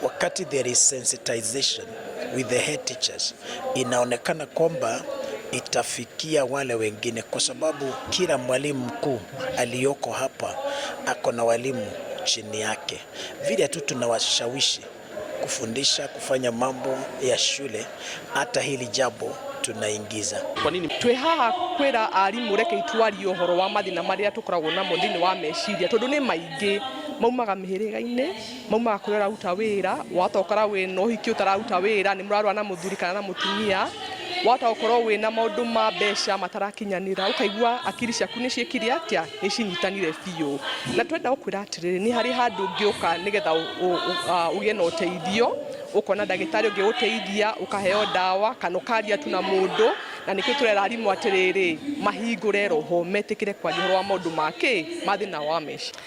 Wakati there is sensitization with the head teachers, inaonekana kwamba itafikia wale wengine, kwa sababu kila mwalimu mkuu aliyoko hapa ako na walimu chini yake. Vile tu tunawashawishi kufundisha, kufanya mambo ya shule, hata hili jambo tunaingiza. Kwa nini? Twĩ haha kwĩra arimũ, reke twarie ũhoro wa mathĩna marĩa tũkoragwo namo thĩinĩ wa meciria, tondũ nĩ maingĩ maumaga mĩhĩrĩga-inĩ, maumaga kũrĩa ũraruta wĩra. Wahota gũkora wĩna ũhiki, ũtararuta wĩra, nĩ mũrarũa na mũthuri kana na mũtumia. Wahota gũkorwo wĩna maũndũ ma mbeca matarakinyanĩra, ũkaigua akiri ciaku nĩ ciĩkire atĩa, nĩ cinyitanire biũ. Na twenda gũkwĩra atĩrĩrĩ, nĩ harĩ handũ ũngĩũka nĩgetha ũgĩe na ũteithio, ũkona ndagĩtarĩ ũngĩgũteithia, ũkaheo ndawa kana ũkaria tu na mũndũ. Na nĩkĩo tũrera arimũ atĩrĩrĩ, mahingũre roho, metĩkĩre kwaria ũhoro wa maũndũ ma kĩ ma thĩna wa meciria.